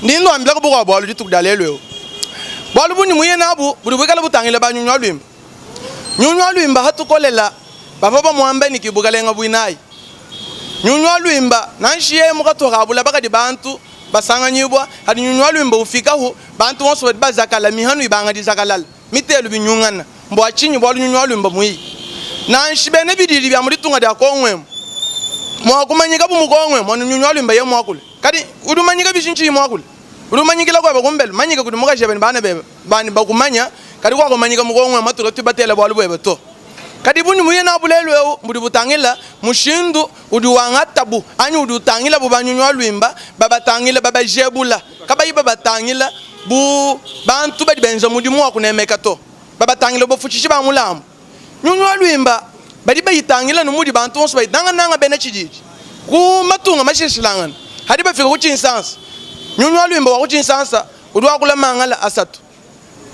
Ndi nnuambilaku bukuabu bualu dituku dia lelu eu. Bualu bundi muye nabu budi buikale butangila ba nyunyu wa luimba. Nyunyu wa luimba hatukolela bavua bamuamba ne ki bukalenga buinayi. Nyunyu wa luimba nanshi yeye mu katuha ka bulaba kadi bantu basanganyibua, hadi nyunyu wa luimba ufikahu bantu bonso badi bazakala, mihanu ibanga dizakalala, mitelu binyungana. Mbua tshinyi? Bualu nyunyu wa luimba muiyi. Nanshi bena bididi bia mu ditunga dia Kongo emu mua kumanyika bu mu Kongo emu anu nyunyu wa luimba yeye muakule. Kadi udi umanyika bishi ntshiyi muakule? Udi umanyikila kuebe kumbelu, manyika kudi mukajebe ne bana bebe bani bakumanya, kadi kuakumanyika mu Kongo emu matuku katuyi batela bualu buebe to. Kadi bundi muye nabu lelu eu mbudi butangila mushindu udi wangatabu anyi udi utangilabu banyunyu wa luimba, babatangila babajebula, kabayi babatangila bu bantu badi benza mudimu wa kunemeka to, babatangila bu bafutshishi ba mulambu. Nyunyu wa luimba badi bayitangila anu mudi bantu bonso bayi, nangananga bena tshididi ku matunga mashilashilangane adi bafika ku Tshinsansa. Nyunyu wa luimba wa ku Tshinsansa udi wakula mangala asatu,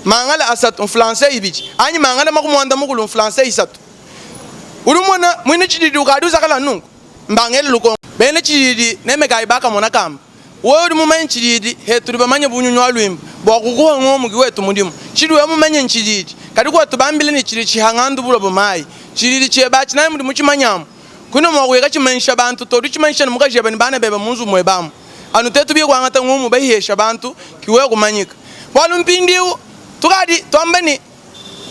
mangala asatu mflanse ibidi anyi mangala maku muanda mukulu mflanse isatu. Udi umona muena tshididi ukadi uzakala anu nunku. Mbangele lukonko. Bena tshididi nemekayi bakamona kamba. Wewe udi mumanye tshididi, he tudi bamanye bu nyunyu wa luimba, bua kukuha ngomuki wetu mudimu. Tshidi wewe mumanye ntshididi, kadi kuatu bambile ne tshidi tshihangandu buloba mayi. Tshididi tshiebe atshi nanyi mudi mutshimanyamu. Kuena mua kuya katshimanyisha bantu to, udi utshimanyisha ne mukaji ebe ne bana bebe mu nzubu muebe amu. Anu tetu biye kuangata ngumu bahihesha bantu, ki wewe kumanyika. Bualu mpindiu tukadi tuamba ne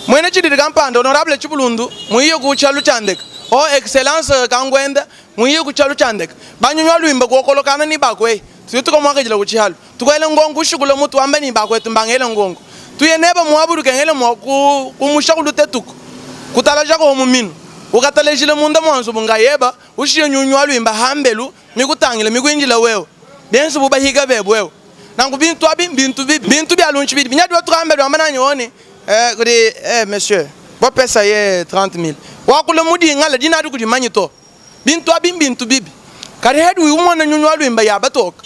muena tshididi kampanda honorable Tshibulundu muiye ku tshialu tshia ndeka, oh excellence Kangwenda Muiye ku tshialu tshia ndeke, banyunyu luimba kuokolokana ne bakueyi. Tudi tukamuakidila ku tshialu, tukuela ngongo, ushikula mutu wamba ne, Bakuetu mbangele ngongo. Tuye neba muabu dukengele mua kumusha ku lutetuku, kutalajakoho mu minu, ukatalejile munda mua nzubu ngayeba, ushiye nyunyu wa luimba hambelu mikutangile mikuindila wewe, bienze bu bahika bebe wewe. Nanku bintu abi mbintu bibi, bintu bia luntshi bidi binyadiwa tuka hambelu wamba nanyi one eh, kudi eh, monsieur bopesa ye 30000 wakula mudingala dina adi kudimanyi to. Bintu abi mbintu bibi. Kadi hadi uyi umona nyunyu wa luimba ya batoka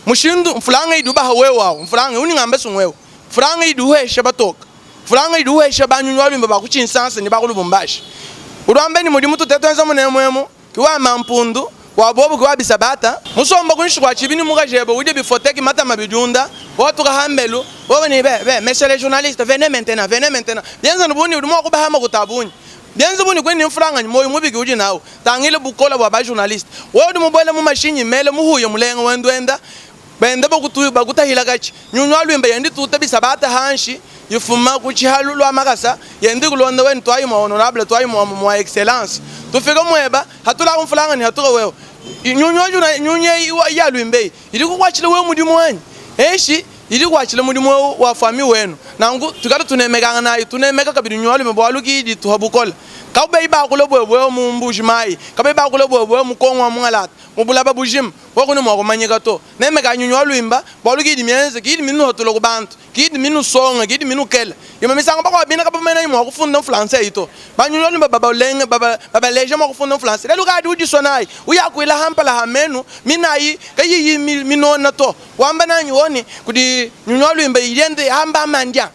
mushindu mfulanga idi ubaha wewe awu mfulanga uni ngamba si ngwewe mfulanga idi uhesha batoka mfulanga idi uhesha ba nyunyu wa luimba ba ku Tshinsansa ne ba ku Lubumbashi udi wamba ni mudimu tute tuenza munemu emu ki wa mampundu wa bobu ki wa bisabata musomba kuinshi kua tshibi ni mukaji ebe udie bifoteki matama bidiunda watuka hambelu wewe ni be be monsieur le journaliste venez maintenant venez maintenant bienza ni buni udi mua kubaha makuta a bungi Bienze bu ne kuena ne mfranga anyi muoyo mubi ke udi nawu. Tangila bukole bua ba-journaliste. Wewe udi mubuele mu mashinyi mele muhuya mulenga wenda wenda, benda bakutahila katshi. Nyunyu wa luimba yenda ituta bisabata hanshi, ifuma ku tshihalu lua makasa, yenda ikulonda wenu tuayi mua honorable, tuayi mua, mua excellence. Tufika mueba, hatulaku mfranga ne hatuka wewe. Nyunyu wa nyunyu eyi ya luimba eyi idi kukuatshila wewe mudimu anyi? Eshi Idi ikuatshila mudimu eu wa famille wenu. Nanku tuikale tunemekanganayi, tunemeka kabidi nyualume bualu ki idi ituha bukole. Kabayi bakula buebu mu Mbuji Mayi, kabayi bakula buebu mu Kongo wa mungalata, mu bulaba bujima, wewe kuena mua kumanyika to. Nemekayi nyunyu wa luimba bualu ki idi mienze, ki idi minuhatula ku bantu, ki idi minusonga, ki idi minukela. Imue misangu bakuabu bina kabamanya mua kufunda mfransa eyi to. Ba nyunyu wa luimba babalenge, babaleja mua kufunda mfransa. Lelu kadi udisua nayi, uyakuila ha mpala ha menu minayi kayiyi minona to. Wamba nanyi woni kudi nyunyu wa luimba yende amba mandia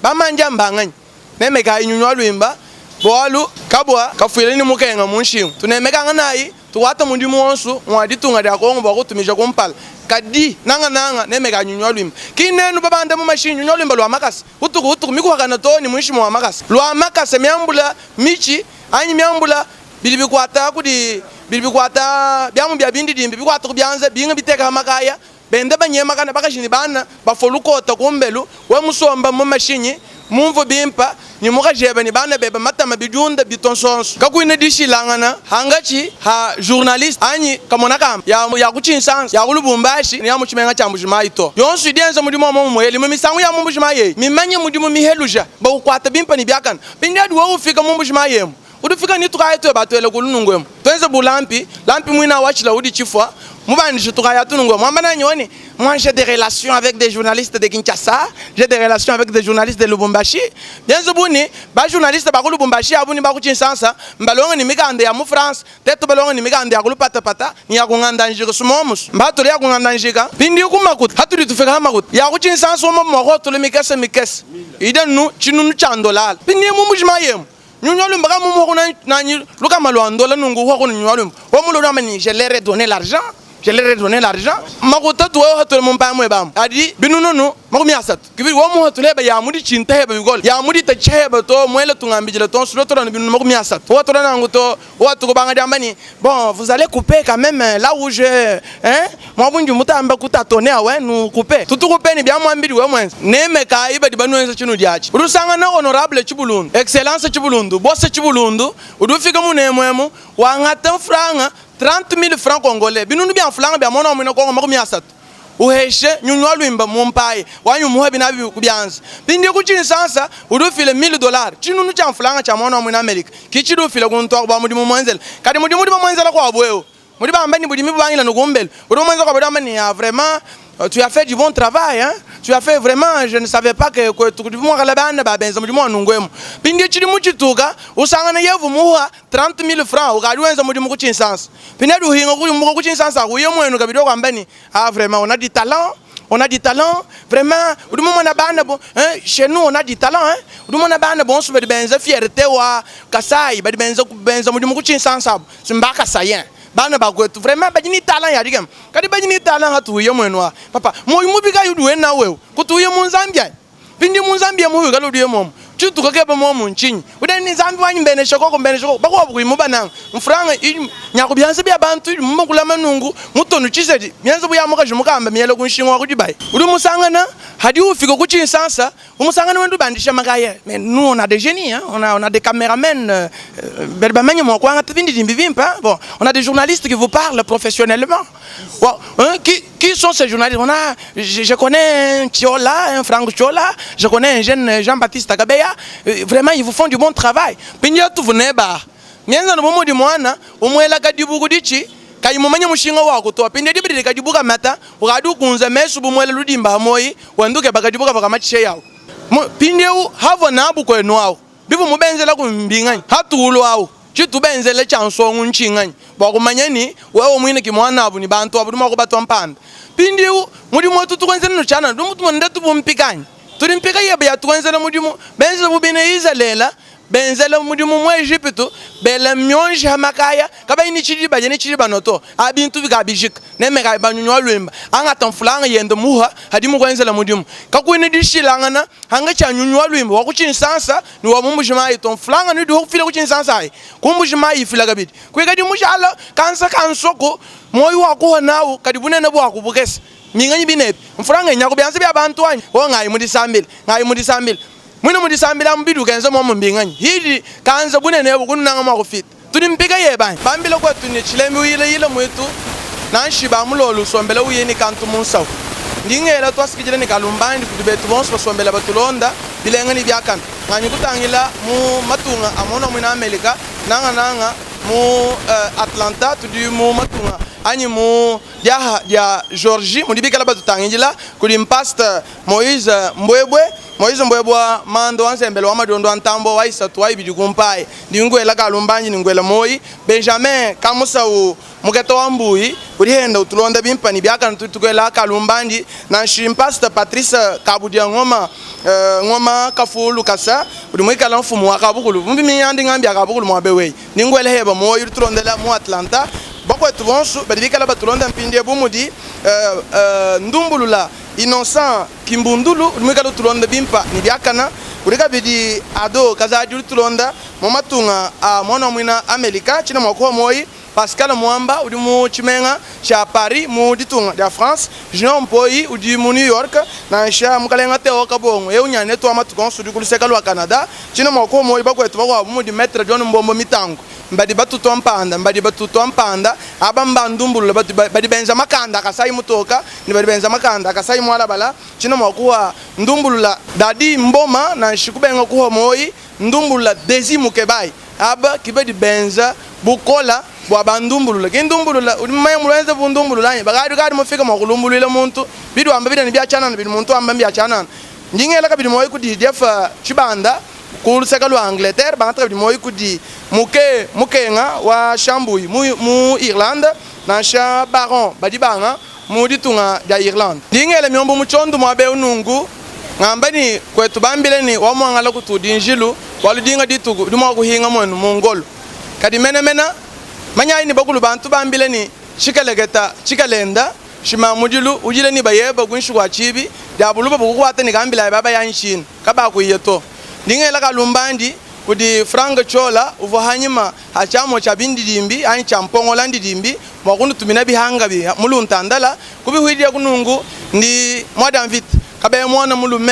bamandia mbanganyi nemekayi nyunyu wa luimba bualu kabua kafuile ni mukenga mu nshingu tunemekanga nayi tukuata mudimu wonsu mua ditunga dia Kongo bua kutumija kumpala kadi nanga nanga nemekayi nyunyu wa luimba ki nenu babanda mu mashinyi nyunyu wa luimba lua makasa utuku utuku mikuhakana too ni muinshi mua makasa lua makasa miambula mitshi anyi miambula Bidi bikuata kudi bidi bikuata biamu bia bindidimbi bikuata ku bianza, binga biteka ha makaya, benda banyemakana bakaji ne bana bafua lukota ku mbelu. Wewe musomba mu mashinyi mumvue bimpe ne mukajebe ne bana bebe matama bidiunda bitua nsonso. Kakuena dishilangana hangatshi ha journaliste anyi kamona kamba ya ya ku Tshinsansa, ya ku Lubumbashi ne ya mu tshimenga tshia Mbujimayi to. Yonso idi yenza mudimu wa momumue. Imue misangu ya mu Mbujimayi eyi mimanye mudimu miheluja baukuata bimpe ne biakane. Mpindieu wewe ufika mu Mbujimayi emu Udi ufika ni tukaya tueba tuele kulu nungu emu tuenze bu lampi, lampi muina wa tshila udi tshifua mubandishe tukaya tu nungu emu wamba nanyi woni moi j'ai des relations avec des journalistes de Kinshasa, j'ai des relations avec des journalistes de Lubumbashi. Bienze bu ni ba journalistes ba ku Lubumbashi abu ni ba ku Tshinsansa mbalonge ni mikanda ya mu France, tetu balonge ni mikanda ya ku Lupatapata ni ya ku Ngandanjika sumomusu mbatule ya ku Ngandanjika mpindiu ku makuta hatudi tufika ha makuta ya ku Tshinsansa umo mua kuotula mikese mikese ida nu tshinunu tshia ndolala mpindiu mu Mbujimayi emu Nyunyu wa luimba ka mumuha kuna nanyi lukama lua ndola nungu uha kuna nyunyu wa luimba wa mulolo wamba ni je leur ai donné l'argent. Je leur ai donné l'argent. Makuta tu wewe hatule mumpaya mwe bamu. Adi binununu 30. Kibiri wa muha tuleba ya mudi chinta heba bigol. Ya mudi ta cheba to mwele tungambijila to sulo to na binunu 30. Wa to na nguto wa to banga jambani. Bon, vous allez couper quand même là où je hein mwabunju mutamba kutatone awe nu couper. Tutu couper ni bya mwambiri we mwenza. Neme ka iba di banwenza chinu diachi. Urusanga na honorable Chibulundu. Excellence Chibulundu. Boss Chibulundu. Udufika munemwemu wangata franga 30 000 francs congolais binunu bya mfulanga bya mwana mwina kongo 30 uheshe nyunywa lwimba mumpaye wanyu muhe binabi kubyanza pindi kuchinsansa udufile 1000 dollars chinunu cha mfulanga cha mwana mwina America kichidufile kuntwa kwa mudimu mwenzela kadi mudimu mudimu mwenzela kwa bweo mudi bamba ni budimi bangila nukumbele udi mwenza kwa bamba ni ah, vraiment tu as fait du bon travail hein tu as fait vraiment je ne savais pas que que tu mwa kala bana ba benza mudimu wanungwemo pindi chili muchituka usangana yevu muha 30 000 francs ukali wenza mudimu kuchinsansa pindi duhinga kuli kuchinsansa kuye mwenu kabidi kwamba ni ah vraiment on a du talent on a du talent vraiment udi mwana bana bon hein chez nous on a du talent hein udi mwana bana bon so badi benza fierté wa Kasai badi benza benza mudimu kuchinsansa simba Kasayen bana bakwetu vraiment badi ni talent ya digam kadi badi ni talent hatuye mwenu wa papa moyo mubika yudu wena wewe kutuye mu Zambia pindi mu Zambia mu kalo diye momo chituka keba momo nchinyi udani ni Zambia wanyi mbene shokoko mbene shokoko bakwa bukuyimu bananga mfuranga nyakubyanza bya bantu mumukula manungu mutonu chisedi myanza buyamuka jimukamba myele kunshinga kudibai uri musangana hadi ufika kuchinsansa umusangana wendu bandisha makaya mais nous on a des génies hein on a on a des caméramens euh, bamanya mwakwanga tibindi dimbi bimpa bon on a des journalistes qui vous parlent professionnellement bon, hein, qui qui sont ces journalistes on a je, je connais un Tiola un Franck Tiola je connais un jeune Jean-Baptiste Kabeya euh, vraiment ils vous font du bon travail pinya tuvuneba mienza no bomodi mwana umwela kadibuku dichi kayi mumanye mushinga wako to pinde dibidi kadibuka mata ukadi ukunza mesu bumwela ludimba hamoyi wanduke bakadibuka bakamatishe yawo pindeu havo nabu kwenu awo bibu mubenzela kumbinganyi hatulo awo chitubenzele cha nsongu nchinganyi bwakumanya ni wewe mwine kimwana abu ni bantu abu duma kubatwa mpanda pindiu mudimu wetu tukwenzela nuchana dumu tumonde tubumpikanyi tuli mpika yebe yatukwenzela mudimu benzela bubine izalela benzela mudimu mu Egypto bela myonji hamakaya kabayi ni chiliba jene chiliba noto abintu bikabijika nemeka banyunywa lwimba angata mfulanga yende muha hadi mukwenzela mudimu kakwini dishilangana hanga cha nyunywa lwimba wakuchinsansa ni wa mumbujimayi to mfulanga ni duho kufila kuchinsansa ayi kumbujimayi ifila kabidi kwikadi mushala kansa kansoko moyo wakuha nawo kadi bunene bwakubukesa minganyi binebi mfulanga nyakubyanza bya bantu wanyu wo ngayi mudisambile ngayi mudisambile mwine mudisambila mubidu kenza mwa mbinganyi hili kanza bunene bukununanga mwa kufita tuli mpika yebani bambila kwetu ni chilembi uyile yile mwitu nanshi bamulolu usombela uye ni kantu munsawu ndingela twasikijile ni kalumbandi kudi betu bonso basombela batulonda bilenga ni byakana nganyi kutangila mu matunga amona mwina Amerika nanga nanga mu uh, Atlanta tudi mu matunga anyi mu diaha dia Georgie mudibikala batutangijila kuli mpasta Moise Mbwebwe Moise Mbwebwe mando wanzembele wa madondo antambo wa isatu wa ibidi kumpaye ndingwela kalumbanji ningwela moyi Benjamin Kamusau muketo wa mbuyi ulihenda utulonda bimpani byakana tutukwela kalumbandi na shimpasta Patrice Kabudia ngoma uh, ngoma kafulu kasa uli mwikala mfumu wa kabukulu mumbi minyandi ngambi akabukulu mwabe ningwela heba moyi ulitulondela mu Atlanta bakwetu bonso badibikala batulonda mpindi bumudi uh, uh, ndumbulula Innocent Kimbundulu ulimwikala utulonda bimpa ni byakana uli kabidi ado kazadi ulitulonda mu matunga a mwana mwina Amerika china mwakuwa moyi Pascal Mwamba udi mu chimenga cha Paris mu ditunga dia France Jean Mpoi udi mu New York na sha mukalenga Theo Kabongo eu nyane twa matukonso udi kuluseka lwa Canada china mwakuwa moyi bakwetu bakwa mudi Maître John Mbombo Mitango mbadi batutwa mpanda mbadi batutwa mpanda aba mbandumbulula batu badi benza makanda kasai mutoka ni badi benza makanda kasai mwalabala china mwakuwa ndumbulula dadi mboma na shikubenga kuwa moyi ndumbulula desi mukebai aba kibedi benza bukola bwa bandumbulula kindumbulula uli mumanya mulwenze bundumbulula anyi bakadi kadi mufika mwakulumbulwila muntu bidu amba bidani byachanana bidi muntu amba byachanana ndingela kabidi moyi kudi jefa chibanda kuluseka lwa Angleterre bangata kabidi moyi kudi muke mukenga wa Shambuyi mu, mu Irlande nansha baron badi banga mu ditunga dia Irlande ndingela myombo muchondu mwabe unungu ngamba ni kwetu bambile ni wamwangala kutudi njilu waludinga dituku dimwa kuhinga mwenu mungolo kadi menemena manyayi ni bakulu bantu bambile ni Tshikeleketa tshikelenda shima mudilu ujile ni bayeba kuinshi kua tshibi dia buluba bukukuata ni kambila baba yanyi tshina kabakuiya to. Ndi ngela kalumbandi kudi Frank Ciola uvua hanyima ha tshiamua tshia bindidimbi anyi tshia mpongola ndidimbi mua kunutumina bihanga bi mu luntandala kubihuidia kunungu ndi muadiamvita kabeya muana mulume.